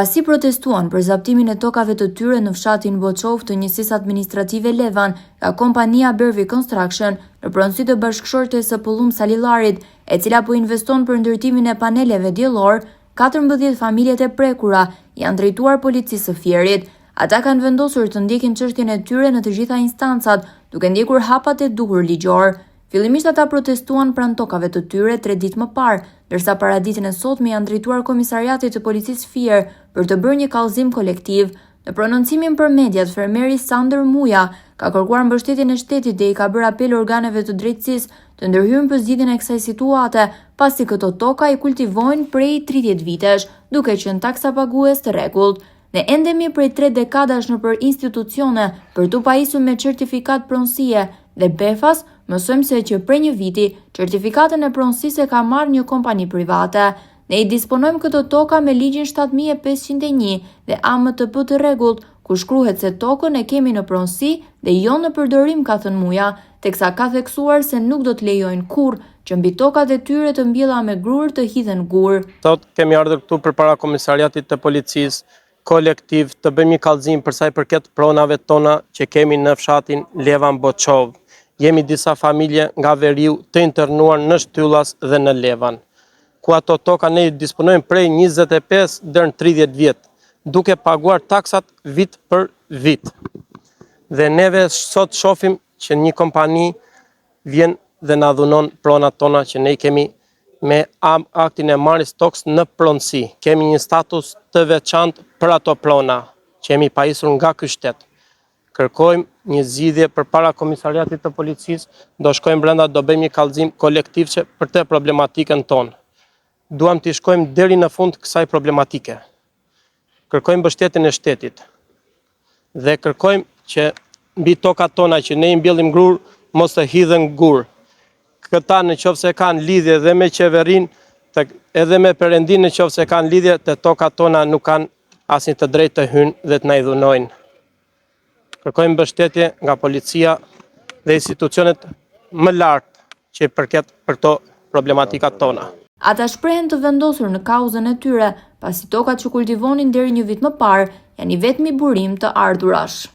Pasi protestuan për zaptimin e tokave të tyre në fshatin Boçovë të njësisë administrative Levan nga kompania Bervi Construction, në pronësi të bashkëshortes së Pëllumb Salillarit, e cila po investon për ndërtimin e paneleve diellorë, 14 familjet e prekura janë drejtuar policisë së Fierit. Ata kanë vendosur të ndjekin çështjen e tyre në të gjitha instancat, duke ndjekur hapat e duhur ligjorë. Fillimisht ata protestuan pranë tokave të tyre tre ditë më parë, ndërsa paraditen e sotme janë drejtuar komisariatit të policisë Fier për të bërë një kallëzim kolektiv. Në prononcimin për mediat, fermeri Sandër Muja ka kërkuar mbështetjen e shtetit dhe i ka bërë apel organeve të drejtësisë të ndërhyjnë për zgjidhjen e kësaj situate, pasi këto toka i kultivojnë prej 30 vitesh, duke qenë taksapagues të rregullt. Ne endemi prej tre dekadash nëpër institucione për t'u pajisur me certifikatë pronësie dhe befas mësojmë se që prej një viti certifikatën e pronësisë e ka marrë një kompani private. Ne i disponojmë këto toka me ligjin 7501 dhe AMTP të rregullt, ku shkruhet se tokën e kemi në pronësi dhe jo në përdorim, ka thënë Muja, teksa ka theksuar se nuk do të lejojnë kurrë që mbi tokat e tyre të mbjella me grurë të hidhen gurë. Sot kemi ardhur këtu përpara komisariatit të policisë kolektiv të bëjmë një kallëzim për sa i përket pronave tona që kemi në fshatin Levan Boçovë. Jemi disa familje nga veriu të internuar në Shtyllas dhe në Levan, ku ato toka ne i disponojmë prej 25 deri në 30 vjet, duke paguar taksat vit për vit. Dhe neve sot shohim që një kompani vjen dhe na dhunon pronat tona që ne i kemi me aktin e marrjes tokës në pronësi. Kemi një status të veçantë për ato prona që jemi pajisur nga ky shtet. Kërkojmë një zgjidhje përpara komisariatit të policisë, do shkojmë brenda, do bëjmë një kallëzim kolektiv që për të problematikën tonë. Duam t'i shkojmë deri në fund kësaj problematike. Kërkojmë mbështetjen e shtetit dhe kërkojmë që mbi tokat tona që ne i mbjellim grurë, mos të hidhen gurë. Këta në qoftë se kanë lidhje dhe me qeverinë, edhe me Perëndinë në qoftë se kanë lidhje, te tokat tona nuk kanë asnjë të drejtë të hynë dhe të na i dhunojnë. Kërkojmë mbështetje nga policia dhe institucionet më lart që i përket për këto problematikat tona. Ata shprehen të vendosur në kauzën e tyre, pasi tokat që kultivonin deri një vit më parë janë i vetmi burim të ardhurash.